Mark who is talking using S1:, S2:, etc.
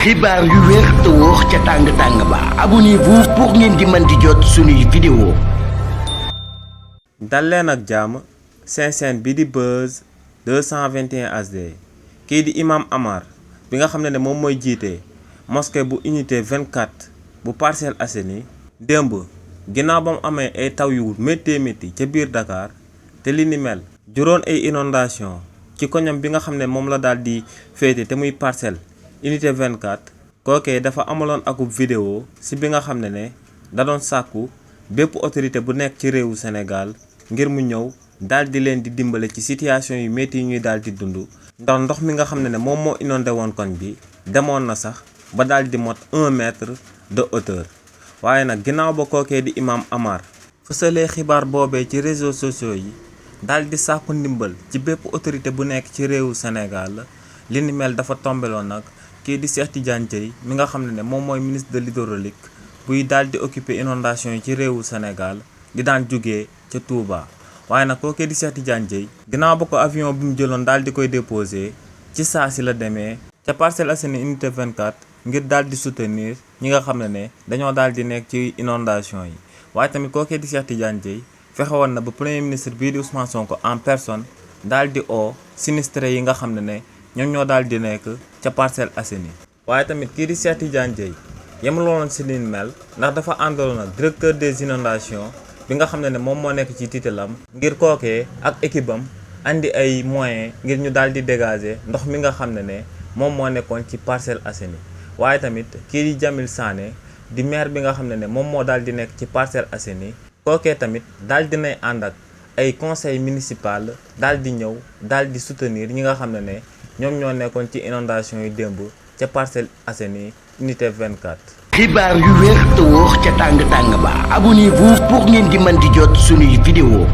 S1: xibaar yu wér te wóor ca tàng ba abonnez-vous pour ngeen di mën di jot suñuy vidéo.
S2: dal leen ak jàmm seen chaîne bi di Buzz 221 HD kii di imam Amar bi nga xam ne moom mooy jiite mosquée bu unité 24 bu Parcelles Assainies démb ginnaaw ba mu amee ay taw yu métti ca biir Dakar te li ni mel juróon ay inondation ci koñam bi nga xam ne moom la daal di féete te muy Parcelles unité 24 kookee dafa amaloon akub vidéo ci bi nga xam ne da doon sàkku bépp autorité bu nekk ci réewu Sénégal ngir mu ñëw daal di leen di dimbale ci situation yu métti yi ñuy daal di dund ndax ndox mi nga xam ne moom moo inondé woon koñ bi demoon na sax ba daal di mot 1 mètre de hauteur waaye nag ginnaaw ba kookee di imam Amar fësalee xibaar boobee ci réseaux sociaux yi daal di sàkku ndimbal ci bépp autorité bu nekk ci réewu Sénégal li ni mel dafa tombeloon nag kii di Cheikh Tidiane Dièye mi nga xam ne moom mooy ministre de l'hydraulique buy daal di occuper inondation yi ci réewu Sénégal di daan jógee ca Touba waaye nag kookee di Cheikh Tidiane Dièye ginnaaw ba ko avion bi mu jëloon daal di koy déposé ci saa si la demee ca Parcelles Assainies unité 24 ngir daal di soutenir ñi nga xam ne dañoo daal di nekk ci inondation yi waaye tamit kookee di Cheikh Tidiane Dièye fexe woon na ba premier ministre bii di Ousmane Sonko en personne daal di oo sinistré yi nga xam ne ñoom ñoo daal di nekk ca Parcelles Assainies waaye tamit kii di Cheikh Tidiane Dièye yemuloon si li mel ndax dafa àndaloon ak directeur des inondations bi nga xam ne moom moo nekk ci titalam ngir kookee ak équipe am andi ay moyens ngir ñu daal di dégager ndox mi nga xam ne moom moo nekkoon ci Parcelles Assainies waaye tamit kii di Jamil Sané di maire bi nga xam ne moom moo daal di nekk ci Parcelles Assainies kookee tamit daal dinay ànd ak ay conseil municipal daal di ñëw daal di soutenir ñi nga xam ne ñoom ñoo nekkoon ci inondation yu démb ca Parcelles Assainies unité 24.
S1: xibaar yu wér te wóor ca tàng ba abonnez-vous pour ngeen di mën di jot suñuy vidéo.